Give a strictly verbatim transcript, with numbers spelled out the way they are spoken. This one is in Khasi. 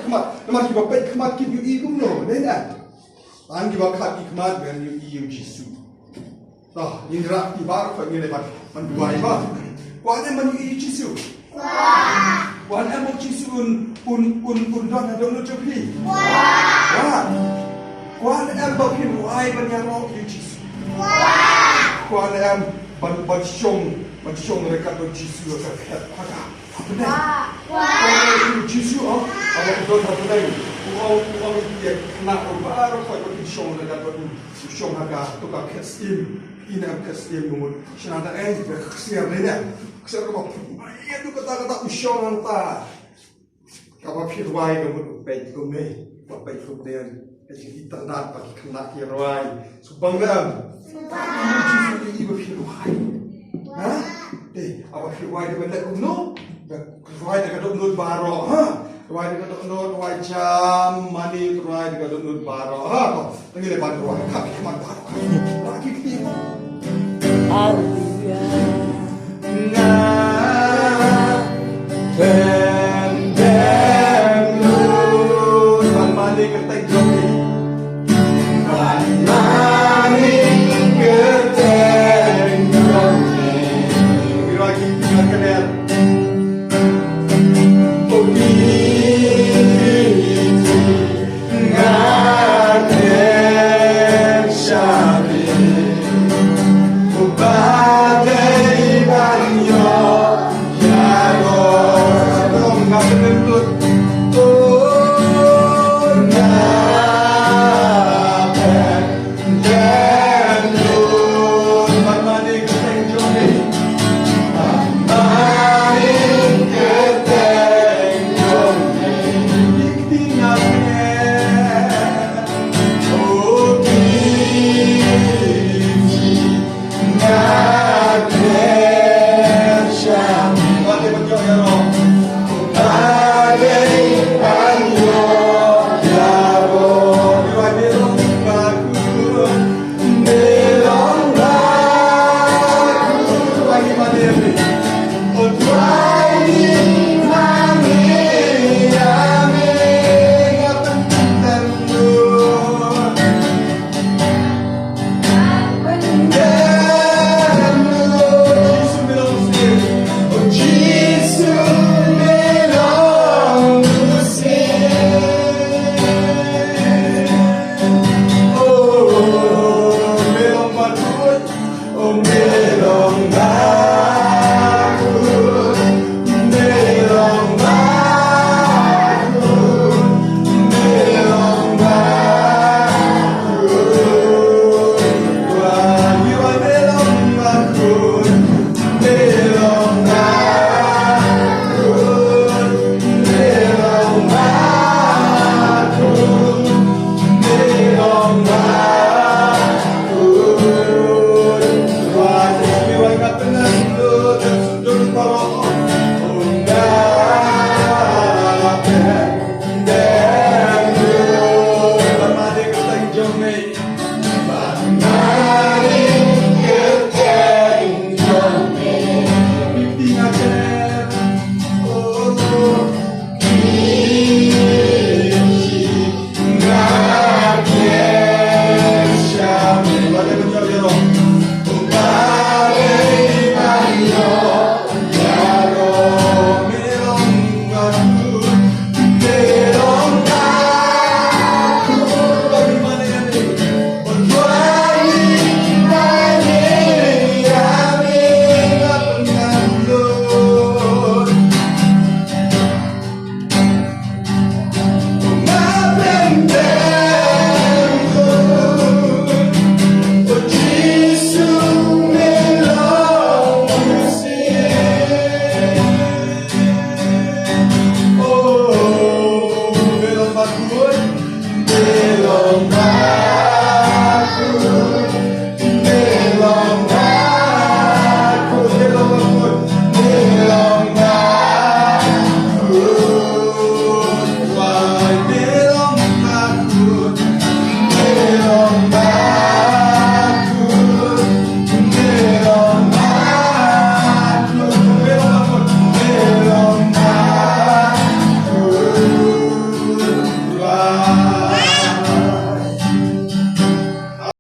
Namar kiba peit khmat kim ïohi kumno, ne ne. Tang kiba khmat ki khmat ban ïohi ïa u Jisu. To, ngin rah ki baroh, ngin leh ban, ban duwai ba. Kwah ne em ban ïohi ïa u Jisu? Kwah. Kwah ne em ba u Jisu un, un, un, un don ha dohnud jong phi? Kwah. Kwah. Kwah ne em ba phin rwai ban ïaroh ïa u Jisu? Kwah. Kwah ne em ban, ban shong, ban shong ryngkat bad u Jisu ha ka khet, ha ka Kwah. Kwah. Kwah ïa u Jisu, oh, haba u don ha bneng. U ong, u ong ïa ki khynnah baroh ba kin shong ryngkat bad u, u shong ha kato ka khet syiem. Phi ne em khet syiem, u mut shna da ei, ba ksiar ne ne. Ksiar kaba phu. Ïa tu kata kata u shong hangta. Kaba phi rwai ka mut u peit kumne, ba peit kumne. Ka jingïtyrnat ba ki khynnah ki rwai. Sngewbang ne em? Sngewbang. Ïa u Jisu ïa i ba phi rwai. Ha? Te, haba phi rwai te ban leh kumno? Ba rwai da ka dohnud baroh, ha? Rwai da ka dohnud, rwai jam, mane, rwai da ka dohnud baroh, ha? Ko, tang ïa leh ban rwai, khap ki khmat baroh. Rwai ki kti. Haleluya. Nga pynbeit lut ban mane kyrteng jong me. Ban mane kyrteng jong me. Ngi rwai ki, ngi rwai ki leh. O Trai, nga kren sha me. Uba dei ban ïoh ïaroh. Nga pynbeit lut. O, nga pynbeit lut. Ban mane kyrteng jong me. Ban mane kyrteng jong me. Ki kti nga pynbeit. O, ki kti.